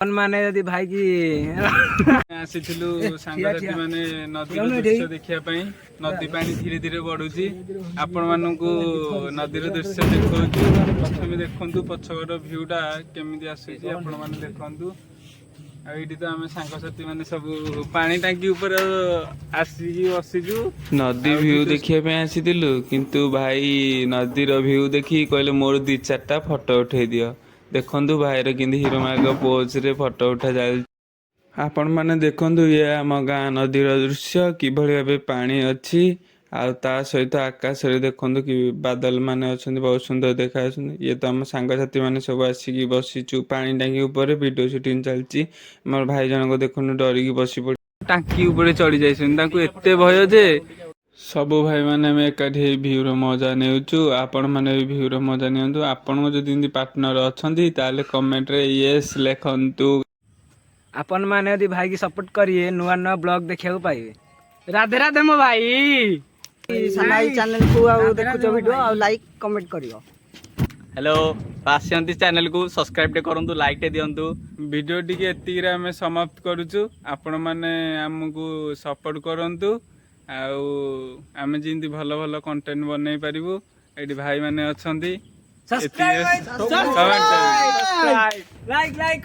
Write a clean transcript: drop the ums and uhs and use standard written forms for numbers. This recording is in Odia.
ମାନେ ଯଦି ଭାଇକି ଆସିଥିଲୁ ସାଙ୍ଗସାଥି ମାନେ ନଦୀର ଦୃଶ୍ୟ ଦେଖିବା ପାଇଁ। ନଦୀ ପାଣି ଧୀରେ ଧୀରେ ବଢୁଛି। ଆପଣମାନଙ୍କୁ ନଦୀର ଦୃଶ୍ୟ ଦେଖାଉଛୁ। ପ୍ରଥମେ ଦେଖନ୍ତୁ ପଛପଟ ଭିଉଟା କେମିତି ଆସୁଛି, ଆପଣମାନେ ଦେଖନ୍ତୁ। ଆଉ ଏଇଠି ତ ଆମେ ସାଙ୍ଗସାଥି ମାନେ ସବୁ ପାଣି ଟାଙ୍କି ଉପରେ ଆସିକି ବସିଛୁ। ନଦୀ ଭିଉ ଦେଖିବା ପାଇଁ ଆସିଥିଲୁ, କିନ୍ତୁ ଭାଇ ନଦୀର ଭିଉ ଦେଖିକି କହିଲେ, ମୋର ଦି ଚାରିଟା ଫଟୋ ଉଠେଇ ଦିଅ। ଦେଖନ୍ତୁ ଭାଇର କେମିତି ହିରୋ ମାର୍କ ପୋଜରେ ଫଟୋ ଉଠା ଚାଲିଛି। ଆପଣମାନେ ଦେଖନ୍ତୁ, ଇଏ ଆମ ଗାଁ ନଦୀର ଦୃଶ୍ୟ, କିଭଳି ଭାବେ ପାଣି ଅଛି। ଆଉ ତା ସହିତ ଆକାଶରେ ଦେଖନ୍ତୁ କି ବାଦଲ ମାନେ ଅଛନ୍ତି, ବହୁତ ସୁନ୍ଦର ଦେଖାଯାଉଛନ୍ତି। ଇଏ ତ ଆମ ସାଙ୍ଗସାଥି ମାନେ ସବୁ ଆସିକି ବସିଛୁ ପାଣି ଟାଙ୍କି ଉପରେ, ଭିଡ଼ିଓ ସୁଟିଂ ଚାଲିଛି। ଆମର ଭାଇ ଜଣକ ଦେଖନ୍ତୁ ଡରିକି ବସି ପଡି ଟାଙ୍କି ଉପରେ ଚଢି ଯାଇଛନ୍ତି। ତାଙ୍କୁ ଏତେ ଭୟ ଯେ ସବୁ ଭାଇମାନେ ଆମେ ଏକାଠି ହେଇ ଭିଉର ମଜା ନେଉଛୁ। ଆପଣମାନେ ବି ଭିଉର ମଜା ନିଅନ୍ତୁ। ଆପଣଙ୍କ ଯଦି ଏମିତି ପାର୍ଟନର ଅଛନ୍ତି, ତାହେଲେ କମେଣ୍ଟରେ ୟେସ୍ ଲେଖନ୍ତୁ। ଆପଣ ମାନେ ଯଦି ଭାଇକି ସପୋର୍ଟ କରିବେ, ନୂଆ ନୂଆ ବ୍ଲଗ ଦେଖିବାକୁ ପାଇବେ। ରାଧେ ରାଧେ ମୋ ଭାଇ। ସାନାଇ ଚ୍ୟାନେଲକୁ ଆଉ ଦେଖୁଛ ଭିଡ଼ିଓ ଆଉ ଲାଇକ୍ କମେଣ୍ଟ କରିବ। ହ୍ୟାଲୋ, ଆସିଛନ୍ତି ଚ୍ୟାନେଲକୁ ସବସ୍କ୍ରାଇବ୍ ଟେ କରନ୍ତୁ, ଲାଇକ୍ ଟେ ଦିଅନ୍ତୁ। ଭିଡ଼ିଓ ଟିକେ ଏତିକିରେ ଆମେ ସମାପ୍ତ କରୁଛୁ। ଆପଣମାନେ ଆମକୁ ସପୋର୍ଟ କରନ୍ତୁ ଆଉ ଆମେ ଯେମିତି ଭଲ ଭଲ କଣ୍ଟେଣ୍ଟ ବନେଇ ପାରିବୁ। ଏଇଠି ଭାଇମାନେ ଅଛନ୍ତି। ଏତିକି। Like like.